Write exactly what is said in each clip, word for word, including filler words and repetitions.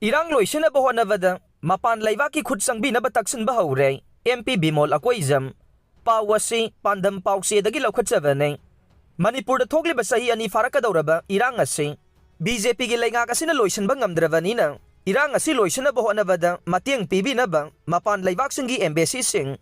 ꯏꯔꯥꯡ ꯂꯣꯏꯁꯤꯟꯅꯕ ꯍꯣꯠꯅꯕꯗ ꯃꯄꯥꯟ ꯂꯩꯕꯥꯛꯀꯤ ꯈꯨꯠ ꯆꯪꯕꯤꯅꯕ ꯇꯛꯁꯤꯟꯕ ꯍꯧꯔꯦ, ꯑꯦꯝ ꯄꯤ ꯕꯤꯃꯣꯜ ꯑꯀꯣꯏꯖꯝ꯫ ꯄꯥꯎ ꯑꯁꯤ ꯄꯥꯟꯗꯝ ꯄꯥꯎꯆꯦꯗꯒꯤ ꯂꯧꯈꯠꯆꯕꯅꯤ꯫ ꯃꯅꯤꯄꯨꯔꯗ ꯊꯣꯛꯂꯤꯕ ꯆꯍꯤ ꯑꯅꯤ ꯐꯥꯔꯛꯀꯗꯧꯔꯕ ꯏꯔꯥꯡ ꯑꯁꯤ ꯕꯤ ꯖꯦ ꯄꯤꯒꯤ ꯂꯩꯉꯥꯛ ꯑꯁꯤꯅ ꯂꯣꯏꯁꯤꯟꯕ ꯉꯝꯗ꯭ꯔꯕꯅꯤꯅ, ꯏꯔꯥꯡ ꯑꯁꯤ ꯂꯣꯏꯁꯤꯟꯅꯕ ꯍꯣꯠꯅꯕꯗ ꯃꯇꯦꯡ ꯄꯤꯕꯤꯅꯕ ꯃꯄꯥꯟ ꯂꯩꯕꯥꯛꯁꯤꯡꯒꯤ ꯑꯦꯝꯕꯦꯁꯤꯁꯤꯡ,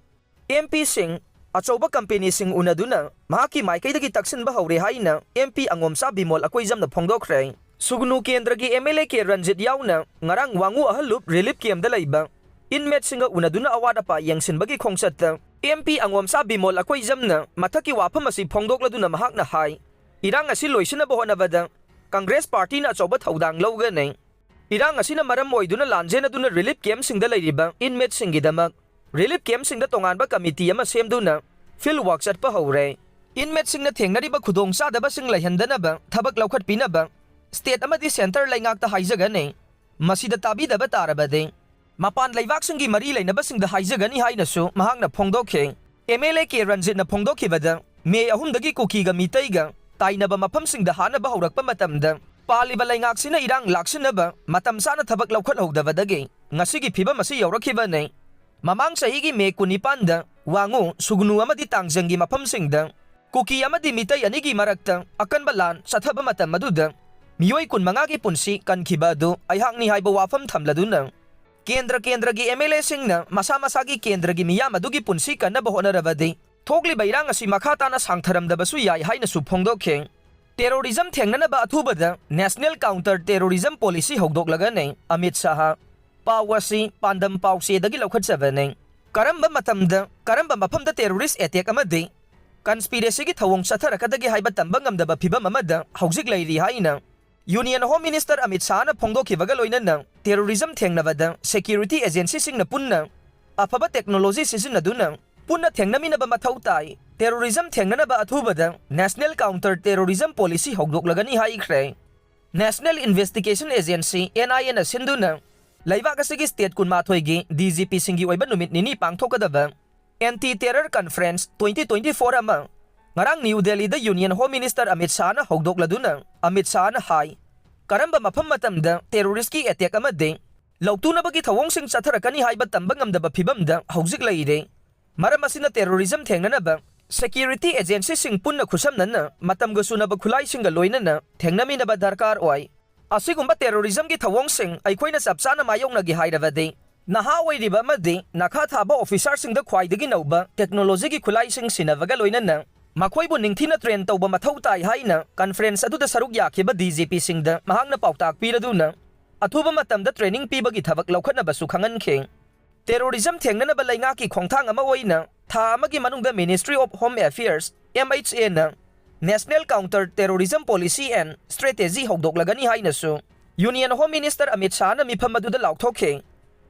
ꯑꯦꯝ ꯄꯤꯁꯤꯡ, ꯑꯆꯧꯕ ꯀꯝꯄꯦꯅꯤꯁꯤꯡ ꯎꯅꯗꯨꯅ ꯃꯍꯥꯛꯀꯤ ꯃꯥꯏꯀꯩꯗꯒꯤ ꯇꯛꯁꯤꯟꯕ ꯍꯧꯔꯦ ꯍꯥꯏꯅ ꯑꯦꯝ ꯄꯤ ꯑꯉꯣꯝꯆꯥ ꯕꯤꯃꯣꯜ ꯑꯀꯣꯏꯖꯝꯅ ꯐꯣꯡꯗꯣꯛꯈ꯭ꯔꯦ꯫ ꯁꯨꯒꯅꯨ ꯀꯦꯟꯗ꯭ꯔꯒꯤ M L A K Ranjit ꯌꯥꯎꯅ ꯉꯔꯥꯡ ꯋꯥꯉꯨ ꯑꯍꯜꯂꯨꯞ ꯔꯤꯂꯤꯐ ꯀꯦꯝꯗ ꯂꯩꯕ ꯏꯟꯃꯦꯠꯁꯤꯡꯒ ꯎꯅꯗꯨꯅ ꯑꯋꯥꯠ ꯑꯄꯥ ꯌꯦꯡꯁꯤꯟꯕꯒꯤ ꯈꯣꯡꯆꯠꯇ ꯑꯦꯝ ꯄꯤ ꯑꯉꯣꯝꯆꯥ ꯕꯤꯃꯣꯜ ꯑꯀꯣꯏꯖꯝꯅ ꯃꯊꯛꯀꯤ ꯋꯥꯐꯝ ꯑꯁꯤ ꯐꯣꯡꯗꯣꯛꯂꯗꯨꯅ ꯃꯍꯥꯛꯅ ꯍꯥꯏ, ꯏꯔꯥꯡ ꯑꯁꯤ ꯂꯣꯏꯁꯤꯟꯅꯕ ꯍꯣꯠꯅꯕꯗ ꯀꯪꯒ꯭ꯔꯦꯁ ꯄꯥꯔꯇꯤꯅ ꯑꯆꯧꯕ ꯊꯧꯗꯥꯡ ꯂꯧꯒꯅꯤ꯫ ꯏꯔꯥꯡ ꯑꯁꯤꯅ ꯃꯔꯝ ꯑꯣꯏꯗꯨꯅ ꯂꯥꯟꯖꯦꯟꯅꯗꯨꯅ ꯔꯤꯂꯤꯐ ꯀꯦꯝꯞꯁꯤꯡꯗ ꯂꯩꯔꯤꯕ ꯏꯟꯃꯦꯠꯁꯤꯡꯒꯤꯗꯃꯛ ꯔꯤꯂꯤꯐ ꯀꯦꯝꯞꯁꯤꯡꯗ ꯇꯣꯉꯥꯟꯕ ꯀꯃꯤꯇꯤ ꯑꯃ ꯁꯦꯝꯗꯨꯅ ꯐꯤꯜꯗ ꯋꯥꯔꯛ ꯆꯠꯄ ꯍꯧꯔꯦ꯫ ꯏꯟꯃꯦꯠꯁꯤꯡꯅ ꯊꯦꯡꯅꯔꯤꯕ ꯈꯨꯗꯣꯡꯆꯥꯗꯕꯁꯤꯡ ꯂꯩꯍꯟꯗꯅꯕ ꯊꯕꯛ ꯂꯧꯈꯠꯄꯤꯅꯕ ꯁ꯭ꯇꯦꯠ ꯑꯃꯗꯤ ꯁꯦꯟꯇꯔ ꯂꯩꯉꯥꯛꯇ ꯍꯥꯏꯖꯒꯅꯤ꯫ ꯃꯁꯤꯗ ꯇꯥꯕꯤꯗꯕ ꯇꯥꯔꯕꯗꯤ ꯃꯄꯥꯟ ꯂꯩꯕꯥꯛꯁꯤꯡꯒꯤ ꯃꯔꯤ ꯂꯩꯅꯕꯁꯤꯡꯗ ꯍꯥꯏꯖꯒꯅꯤ ꯍꯥꯏꯅꯁꯨ ꯃꯍꯥꯛꯅ ꯐꯣꯡꯗꯣꯛꯈꯤ꯫ ꯑꯦꯝ ꯑꯦꯜ ꯑꯦ ꯀꯦ ꯔꯟꯖꯤꯠꯅ ꯐꯣꯡꯗꯣꯛꯈꯤꯕꯗ, ꯃꯦ ꯑꯍꯨꯝꯗꯒꯤ ꯀꯨꯀꯤꯒ ꯃꯤꯇꯩꯒ ꯇꯥꯏꯅꯕ ꯃꯐꯝꯁꯤꯡꯗ ꯍꯥꯠꯅꯕ ꯍꯧꯔꯛꯄ ꯃꯇꯝꯗ ꯄꯥꯜꯂꯤꯕ ꯂꯩꯉꯥꯛꯁꯤꯅ ꯏꯔꯥꯡ ꯂꯥꯛꯁꯤꯟꯅꯕ ꯃꯇꯝ ꯆꯥꯅ ꯊꯕꯛ ꯂꯧꯈꯠꯍꯧꯗꯕꯗꯒꯤ ꯉꯁꯤꯒꯤ ꯐꯤꯕꯝ ꯑꯁꯤ ꯌꯧꯔꯛꯈꯤꯕꯅꯤ꯫ ꯃꯃꯥꯡ ꯆꯍꯤꯒꯤ ꯃꯦ ꯀꯨꯟꯅꯤꯄꯥꯟꯗ ꯋꯥꯉꯨ, ꯁꯨꯒꯅꯨ ꯑꯃꯗꯤ ꯇꯥꯡꯖꯪꯒꯤ ꯃꯐꯝꯁꯤꯡꯗ ꯀꯨꯀꯤ ꯑꯃꯗꯤ ꯃꯤꯇꯩ ꯑꯅꯤꯒꯤ ꯃꯔꯛꯇ ꯑꯀꯟꯕ ꯂꯥꯟ ꯆꯠꯊꯕ ꯃꯇꯝ ꯑꯗꯨꯗ ꯃꯤꯑꯣꯏ ꯀꯨꯟꯃꯉꯥꯒꯤ ꯄꯨꯟꯁꯤ ꯀꯟꯈꯤꯕ ꯑꯗꯨ ꯑꯩꯍꯥꯛꯅꯤ ꯍꯥꯏꯕ ꯋꯥꯐꯝ ꯊꯝꯂꯗꯨꯅ, ꯀꯦꯟꯗ꯭ꯔ ꯀꯦꯟꯗ꯭ꯔꯒꯤ ꯑꯦꯝ ꯑꯦꯜ ꯑꯦꯁꯤꯡꯅ ꯃꯁꯥ ꯃꯁꯥꯒꯤ ꯀꯦꯟꯗ꯭ꯔꯒꯤ ꯃꯤꯌꯥꯝ ꯑꯗꯨꯒꯤ ꯄꯨꯟꯁꯤ ꯀꯟꯅꯕ ꯍꯣꯠꯅꯔꯕꯗꯤ ꯊꯣꯛꯂꯤꯕ ꯏꯔꯥꯡ ꯑꯁꯤ ꯃꯈꯥ ꯇꯥꯅ ꯁꯥꯡꯊꯔꯝꯗꯕꯁꯨ ꯌꯥꯏ ꯍꯥꯏꯅꯁꯨ ꯐꯣꯡꯗꯣꯛꯈꯤ꯫ ꯇꯦꯔꯣꯔꯤꯖꯝ ꯊꯦꯡꯅꯅꯕ ꯑꯊꯨꯕꯗ ꯅꯦꯁꯅꯦꯜ ꯀꯥꯎꯟꯇꯔ ꯇꯦꯔꯣꯔꯤꯖꯝ ꯄꯣꯂꯤꯁꯤ ꯍꯧꯗꯣꯛꯂꯒꯅꯤ ꯑꯃꯤꯠ ꯁꯥꯍ꯫ ꯄꯥꯎ ꯑꯁꯤ ꯄꯥꯟꯗꯝ ꯄꯥꯎꯆꯦꯗꯒꯤ ꯂꯧꯈꯠꯆꯕꯅꯤ꯫ ꯀꯔꯝꯕ ꯃꯇꯝꯗ, ꯀꯔꯝꯕ ꯃꯐꯝꯗ ꯇꯦꯔꯣꯔꯤꯁ ꯑꯦꯇꯦꯛ ꯑꯃꯗꯤ ꯀꯟꯁꯄꯤꯔꯦꯁꯤꯒꯤ ꯊꯧꯑꯣꯡ ꯆꯠꯊꯔꯛꯀꯗꯒꯦ ꯍꯥꯏꯕ ꯇꯝꯕ ꯉꯝꯗꯕ ꯐꯤꯕꯝ ꯑꯃꯗ ꯍꯧꯖꯤꯛ ꯂꯩꯔꯤ ꯍꯥꯏꯅ ꯌꯨꯅꯤꯌꯟ ꯍꯣꯝ ꯃꯤꯅꯤꯁꯇꯔ ꯑꯃꯤꯠ ꯁꯥꯍꯅ ꯐꯣꯡꯗꯣꯛꯈꯤꯕꯒ ꯂꯣꯏꯅꯅ ꯇꯦꯔꯣꯔꯤꯖꯝ ꯊꯦꯡꯅꯕꯗ ꯁꯦꯀ꯭ꯌꯨꯔꯤꯇꯤ ꯑꯦꯖꯦꯟꯁꯤꯁꯤꯡꯅ ꯄꯨꯟꯅ ꯑꯐꯕ ꯇꯦꯛꯅꯣꯂꯣꯖꯤ ꯁꯤꯖꯤꯟꯅꯗꯨꯅ ꯄꯨꯟꯅ ꯊꯦꯡꯅꯃꯤꯟꯅꯕ ꯃꯊꯧ ꯇꯥꯏ꯫ ꯇꯦꯔꯣꯔꯤꯖꯝ ꯊꯦꯡꯅꯅꯕ ꯑꯊꯨꯕꯗ ꯅꯦꯁꯅꯦꯜ ꯀꯥꯎꯟꯇꯔ ꯇꯦꯔꯣꯔꯤꯖꯝ ꯄꯣꯂꯤꯁꯤ ꯍꯧꯗꯣꯛꯂꯒꯅꯤ ꯍꯥꯏꯈ꯭ꯔꯦ꯫ ꯅꯦꯁꯅꯦꯜ ꯏꯟꯚꯦꯁꯇꯤꯒꯦꯁꯟ ꯑꯦꯖꯦꯟꯁꯤ, ꯑꯦꯟ ꯑꯥꯏ ꯑꯦꯅ ꯁꯤꯟꯗꯨꯅ ꯂꯩꯕꯥꯛ ꯑꯁꯤꯒꯤ ꯁ꯭ꯇꯦꯠ ꯀꯨꯟꯃꯥꯊꯣꯏꯒꯤ ꯗꯤ ꯖꯤ ꯄꯤꯁꯤꯡꯒꯤ ꯑꯣꯏꯕ ꯅꯨꯃꯤꯠ ꯅꯤꯅꯤ ꯄꯥꯡꯊꯣꯛꯀꯗꯕ anti terror conference twenty twenty four ꯑꯃ ꯉꯔꯥꯡ ꯅ꯭ꯌꯨ ꯗꯦꯜꯂꯤꯗ ꯌꯨꯅꯤꯌꯟ ꯍꯣꯝ ꯃꯤꯅꯤꯁꯇꯔ ꯑꯃꯤꯠ ꯁꯥꯍꯅ ꯍꯧꯗꯣꯛꯂꯗꯨꯅ, ꯑꯃꯤꯠ ꯁꯥꯍꯅ ꯍꯥꯏ, ꯀꯔꯝꯕ ꯃꯐꯝ ꯃꯇꯝꯗ terroristꯀꯤ attack ꯑꯃꯗꯤ ꯂꯧꯇꯨꯅꯕꯒꯤ ꯊꯧꯑꯣꯡꯁꯤꯡ ꯆꯠꯊꯔꯛꯀꯅꯤ ꯍꯥꯏꯕ ꯇꯝꯕ ꯉꯝꯗꯕ ꯐꯤꯕꯝꯗ ꯍꯧꯖꯤꯛ ꯂꯩꯔꯦ꯫ ꯃꯔꯝ ꯑꯁꯤꯅ terrorism ꯊꯦꯡꯅꯅꯕ security agencyꯁꯤꯡ ꯄꯨꯟꯅ ꯈꯨꯠꯁꯝꯅꯅ ꯃꯇꯝꯒ ꯆꯨꯅꯕ ꯈꯨꯠꯂꯥꯏꯁꯤꯡꯒ ꯂꯣꯏꯅꯅ ꯊꯦꯡꯅꯃꯤꯟꯅꯕ ꯗꯔꯀꯥꯔ ꯑꯣꯏ꯫ ꯑꯁꯤꯒꯨꯝꯕ terrorismꯒꯤ ꯊꯧꯑꯣꯡꯁꯤꯡ ꯑꯩꯈꯣꯏꯅ ꯆꯞ ꯆꯥꯅ ꯃꯥꯌꯣꯛꯅꯒꯦ ꯍꯥꯏꯔꯕꯗꯤ, ꯅꯍꯥ ꯑꯣꯏꯔꯤꯕ ꯑꯃꯗꯤ ꯅꯈꯥ ꯊꯥꯕ officerꯁꯤꯡꯗ ꯈ꯭ꯋꯥꯏꯗꯒꯤ ꯅꯧꯕ technologyꯒꯤ ꯈꯨꯠꯂꯥꯏꯁꯤꯡ ꯁꯤꯟꯅꯕꯒ ꯂꯣꯏꯅꯅ ꯃꯈꯣꯏꯕꯨ ꯅꯤꯡꯊꯤꯅ train ꯇꯧꯕ ꯃꯊꯧ ꯇꯥꯏ ꯍꯥꯏꯅ conference ꯑꯗꯨꯗ ꯁꯔꯨꯛ ꯌꯥꯈꯤꯕ DGPꯁꯤꯡꯗ ꯃꯍꯥꯛꯅ ꯄꯥꯎꯇꯥꯛ ꯄꯤꯔꯗꯨꯅ ꯑꯊꯨꯕ ꯃꯇꯝꯗ training ꯄꯤꯕꯒꯤ ꯊꯕꯛ ꯂꯧꯈꯠꯅꯕꯁꯨ ꯈꯪꯍꯟꯈꯤ꯫ Terrorism ꯊꯦꯡꯅꯅꯕ ꯂꯩꯉꯥꯛꯀꯤ ꯈꯣꯡꯊꯥꯡ ꯑꯃ ꯑꯣꯏꯅ ꯊꯥ ꯑꯃꯒꯤ ꯃꯅꯨꯡꯗ Ministry of Home Affairs, MHAꯅ National Counter Terrorism Policy and Strategy ꯍꯧꯗꯣꯛꯂꯒꯅꯤ ꯍꯥꯏꯅꯁꯨ Union Home Minister ꯑꯃꯤꯠ ꯁꯥꯍꯅ ꯃꯤꯐꯝ ꯑꯗꯨꯗ ꯂꯥꯎꯊꯣꯛꯈꯤ꯫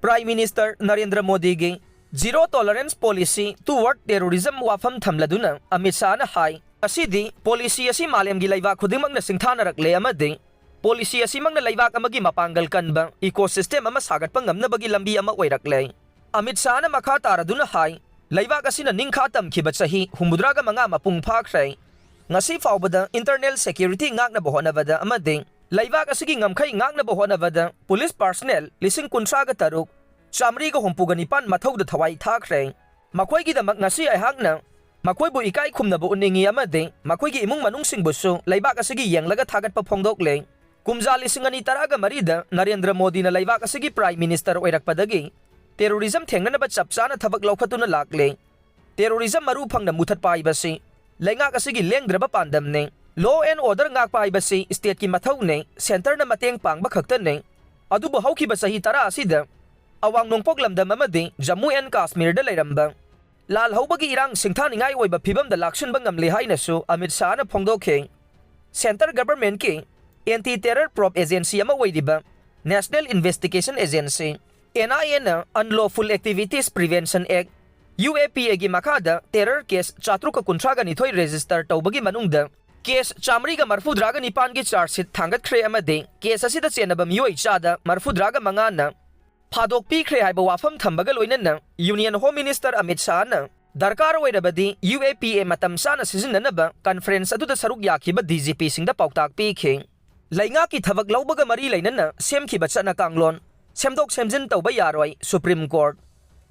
Prime Minister ꯅꯔꯦꯟꯗ꯭ꯔ ꯃꯣꯗꯤꯒꯤ Zero Tolerance Policy Toward Terrorism ꯋꯥꯐꯝ ꯊꯝꯂꯗꯨꯅ ꯑꯃꯤꯠ ꯁꯥꯍꯅ ꯍꯥꯏ, ꯉꯁꯤꯗꯤ policy ꯑꯁꯤ ꯃꯥꯂꯦꯝꯒꯤ ꯂꯩꯕꯥꯛ ꯈꯨꯗꯤꯡꯃꯛꯅ ꯁꯤꯡꯊꯥꯅꯔꯛꯂꯦ ꯑꯃꯗꯤ policy ꯑꯁꯤꯃꯛꯅ ꯂꯩꯕꯥꯛ ꯑꯃꯒꯤ ꯃꯄꯥꯡꯒꯜ ꯀꯟꯕ ecosystem ꯑꯃ ꯁꯥꯒꯠꯄ ꯉꯝꯅꯕꯒꯤ ꯂꯝꯕꯤ ꯑꯃ ꯑꯣꯏꯔꯛꯂꯦ꯫ ꯑꯃꯤꯠ ꯁꯥꯍꯅ ꯃꯈꯥ ꯇꯥꯔꯗꯨꯅ ꯍꯥꯏ, ꯂꯩꯕꯥꯛ ꯑꯁꯤꯅ ꯅꯤꯡꯈꯥ ꯇꯝꯈꯤꯕ ꯆꯍꯤ ꯍꯨꯝꯐꯨꯇꯔꯥꯒ ꯃꯉꯥ ꯃꯄꯨꯡ ꯐꯥꯈ꯭ꯔꯦ꯫ ꯉꯁꯤ ꯐꯥꯎꯕꯗ internal security ꯉꯥꯛꯅꯕ ꯍꯣꯠꯅꯕꯗ ꯑꯃꯗꯤ ꯂꯩꯕꯥꯛ ꯑꯁꯤꯒꯤ ꯉꯝꯈꯩ ꯉꯥꯛꯅꯕ ꯍꯣꯠꯅꯕꯗ police personnel ꯂꯤꯁꯤꯡ ꯀꯨꯟꯊ꯭ꯔꯥꯒ ꯇꯔꯨꯛ, ꯆꯥꯃꯔꯤꯒ ꯍꯨꯝꯐꯨꯒ ꯅꯤꯄꯥꯟ ꯃꯊꯧꯗ ꯊꯋꯥꯏ ꯊꯥꯈ꯭ꯔꯦ꯫ ꯃꯈꯣꯏꯒꯤꯗꯃꯛ ꯉꯁꯤ ꯑꯩꯍꯥꯛꯅ ꯃꯈꯣꯏꯕꯨ ꯏꯀꯥꯏ ꯈꯨꯝꯅꯕ ꯎꯠꯅꯤꯡꯏ ꯑꯃꯗꯤ ꯃꯈꯣꯏꯒꯤ ꯏꯃꯨꯡ ꯃꯅꯨꯡꯁꯤꯡꯕꯨꯁꯨ ꯂꯩꯕꯥꯛ ꯑꯁꯤꯒꯤ ꯌꯦꯡꯂꯒ ꯊꯥꯒꯠꯄ ꯐꯣꯡꯗꯣꯛꯂꯦ꯫ ꯀꯨꯝꯖꯥ ꯂꯤꯁꯤꯡ ꯑꯅꯤ ꯇꯔꯥꯒ ꯃꯔꯤꯗ ꯅꯔꯦꯟꯗ꯭ꯔ ꯃꯣꯗꯤꯅ ꯂꯩꯕꯥꯛ ꯑꯁꯤꯒꯤ Prime Minister ꯑꯣꯏꯔꯛꯄꯗꯒꯤ terrorism ꯊꯦꯡꯅꯅꯕ ꯆꯞ ꯆꯥꯅ ꯊꯕꯛ ꯂꯧꯈꯠꯇꯨꯅ ꯂꯥꯛꯂꯦ꯫ Terrorism ꯃꯔꯨ ꯐꯪꯅ ꯃꯨꯊꯠꯄ ꯍꯥꯏꯕꯁꯤ ꯂꯩꯉꯥꯛ ꯑꯁꯤꯒꯤ ꯂꯦꯡꯗ꯭ꯔꯕ ꯄꯥꯟꯗꯝꯅꯤ꯫ Law and order ꯉꯥꯛꯄ ꯍꯥꯏꯕꯁꯤ stateꯀꯤ ꯃꯊꯧꯅꯤ, centreꯅ ꯃꯇꯦꯡ ꯄꯥꯡꯕ ꯈꯛꯇꯅꯤ꯫ ꯑꯗꯨꯕꯨ ꯍꯧꯈꯤꯕ ꯆꯍꯤ ꯇꯔꯥ ꯑꯁꯤꯗ ꯑꯋꯥꯡ ꯅꯣꯡꯄꯣꯛ ꯂꯝꯗꯝ ꯑꯃꯗꯤ ꯖꯝꯃꯨ and ꯀꯥꯁꯃꯤꯔꯗ ꯂꯩꯔꯝꯕ ꯂꯥꯜꯍꯧꯕꯒꯤ ꯏꯔꯥꯡ ꯁꯤꯡꯊꯥꯅꯤꯡꯉꯥꯏ ꯑꯣꯏꯕ ꯐꯤꯕꯝꯗ ꯂꯥꯛꯁꯤꯟꯕ ꯉꯝꯂꯦ ꯍꯥꯏꯅꯁꯨ ꯑꯃꯤꯠ ꯁꯥꯍꯅ ꯐꯣꯡꯗꯣꯛꯈꯤ꯫ Centre Governmentꯀꯤ Anti Terror Probe Agency ꯑꯃ ꯑꯣꯏꯔꯤꯕ National Investigation Agency, NIAꯅ Unlawful Activities Prevention Act, UAPAꯒꯤ ꯃꯈꯥꯗ terror case ꯆꯥꯇ꯭ꯔꯨꯛꯀ ꯀꯨꯟꯊ꯭ꯔꯥꯒ ꯅꯤꯊꯣꯏ register ꯇꯧꯕꯒꯤ ꯃꯅꯨꯡꯗ case ꯆꯥꯃꯔꯤꯒ ꯃꯔꯐꯨꯇꯔꯥꯒ ꯅꯤꯄꯥꯟꯒꯤ charge sheet ꯊꯥꯡꯒꯠꯈ꯭ꯔꯦ ꯑꯃꯗꯤ case ꯑꯁꯤꯗ ꯆꯦꯟꯅꯕ ꯃꯤꯑꯣꯏ ꯆꯥꯗ ꯃꯔꯐꯨꯇꯔꯥꯒ ꯃꯉꯥꯅ ꯐꯥꯗꯣꯛꯄꯤꯈ꯭ꯔꯦ ꯍꯥꯏꯕ ꯋꯥꯐꯝ ꯊꯝꯕꯒ ꯂꯣꯏꯅꯅ Union Home Minister ꯑꯃꯤꯠ ꯁꯥꯍꯅ ꯗꯔꯀꯥꯔ ꯑꯣꯏꯔꯕꯗꯤ UAPA ꯃꯇꯝ ꯆꯥꯅ ꯁꯤꯖꯤꯟꯅꯅꯕ conference ꯑꯗꯨꯗ ꯁꯔꯨꯛ ꯌꯥꯈꯤꯕ DGPꯁꯤꯡꯗ ꯄꯥꯎꯇꯥꯛ ꯄꯤꯈꯤ꯫ ꯂꯩꯉꯥꯛꯀꯤ ꯊꯕꯛ ꯂꯧꯕꯒ ꯃꯔꯤ ꯂꯩꯅꯅ ꯁꯦꯝꯈꯤꯕ ꯆꯠꯅ ꯀꯥꯡꯂꯣꯟ ꯁꯦꯝꯗꯣꯛ ꯁꯦꯝꯖꯤꯟ ꯇꯧꯕ ꯌꯥꯔꯣꯏ, ꯁꯨꯄ꯭ꯔꯤꯝ ꯀꯣꯔꯠ꯫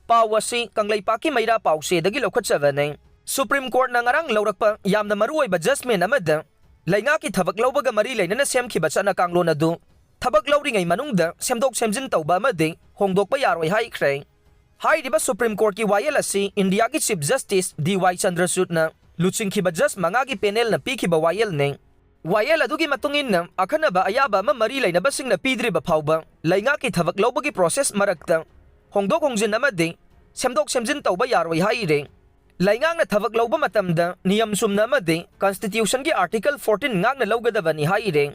ꯄꯥꯎ ꯑꯁꯤ ꯀꯪꯂꯩꯄꯥꯛꯀꯤ ꯃꯩꯔꯥ ꯄꯥꯎꯆꯦꯗꯒꯤ ꯂꯧꯈꯠꯆꯕꯅꯤ꯫ ꯁꯨꯄ꯭ꯔꯤꯝ ꯀꯣꯔꯠꯅ ꯉꯔꯥꯡ ꯂꯧꯔꯛꯄ ꯌꯥꯝꯅ ꯃꯔꯨꯑꯣꯏꯕ ꯖꯁꯃꯦꯟ ꯑꯃꯗ ꯂꯩꯉꯥꯛꯀꯤ ꯊꯕꯛ ꯂꯧꯕꯒ ꯃꯔꯤ ꯂꯩꯅꯅ ꯁꯦꯝꯈꯤꯕ ꯆꯠꯅ ꯀꯥꯡꯂꯣꯟ ꯑꯗꯨ ꯊꯕꯛ ꯂꯧꯔꯤꯉꯩ ꯃꯅꯨꯡꯗ ꯁꯦꯝꯗꯣꯛ ꯁꯦꯝꯖꯤꯟ ꯇꯧꯕ ꯑꯃꯗꯤ ꯍꯣꯡꯗꯣꯛꯄ ꯌꯥꯔꯣꯏ ꯍꯥꯏꯈ꯭ꯔꯦ꯫ ꯍꯥꯏꯔꯤꯕ ꯁꯨꯄ꯭ꯔꯤꯝ ꯀꯣꯔꯠꯀꯤ ꯋꯥꯌꯦꯜ ꯑꯁꯤ ꯏꯟꯗꯤꯌꯥꯒꯤ ꯆꯤꯐ ꯖꯁꯇꯤꯁ ꯗꯤ ꯋꯥꯏ ꯆꯟꯗ꯭ꯔꯆꯨꯗꯅ ꯂꯨꯆꯤꯡꯈꯤꯕ ꯖꯁ ꯃꯉꯥꯒꯤ ꯄꯦꯅꯦꯜꯅ ꯄꯤꯈꯤꯕ ꯋꯥꯌꯦꯜꯅꯤ꯫ ꯋꯥꯌꯦꯜ ꯑꯗꯨꯒꯤ ꯃꯇꯨꯡ ꯏꯟꯅ, ꯑꯈꯟꯅꯕ ꯑꯌꯥꯕ ꯑꯃ ꯃꯔꯤ ꯂꯩꯅꯕꯁꯤꯡꯅ ꯄꯤꯗ꯭ꯔꯤꯕ ꯐꯥꯎꯕ ꯂꯩꯉꯥꯛꯀꯤ ꯊꯕꯛ ꯂꯧꯕꯒꯤ ꯄ꯭ꯔꯣꯁꯦꯁ ꯃꯔꯛꯇ ꯍꯣꯡꯗꯣꯛ ꯍꯣꯡꯖꯤꯟ ꯑꯃꯗꯤ ꯁꯦꯝꯗꯣꯛ ꯁꯦꯝꯖꯤꯟ ꯇꯧꯕ ꯌꯥꯔꯣꯏ ꯍꯥꯏꯔꯦ꯫ ꯂꯩꯉꯥꯛꯅ ꯊꯕꯛ ꯂꯧꯕ ꯃꯇꯝꯗ ꯅꯤꯌꯝ ꯆꯨꯝꯅ ꯑꯃꯗꯤ ꯀꯟꯁꯇꯤꯇ꯭ꯌꯨꯁꯟꯒꯤ ꯑꯥꯔꯇꯤꯀꯜ ꯐꯣꯔꯇꯤꯟ ꯉꯥꯛꯅ ꯂꯧꯒꯗꯕꯅꯤ ꯍꯥꯏꯔꯦ꯫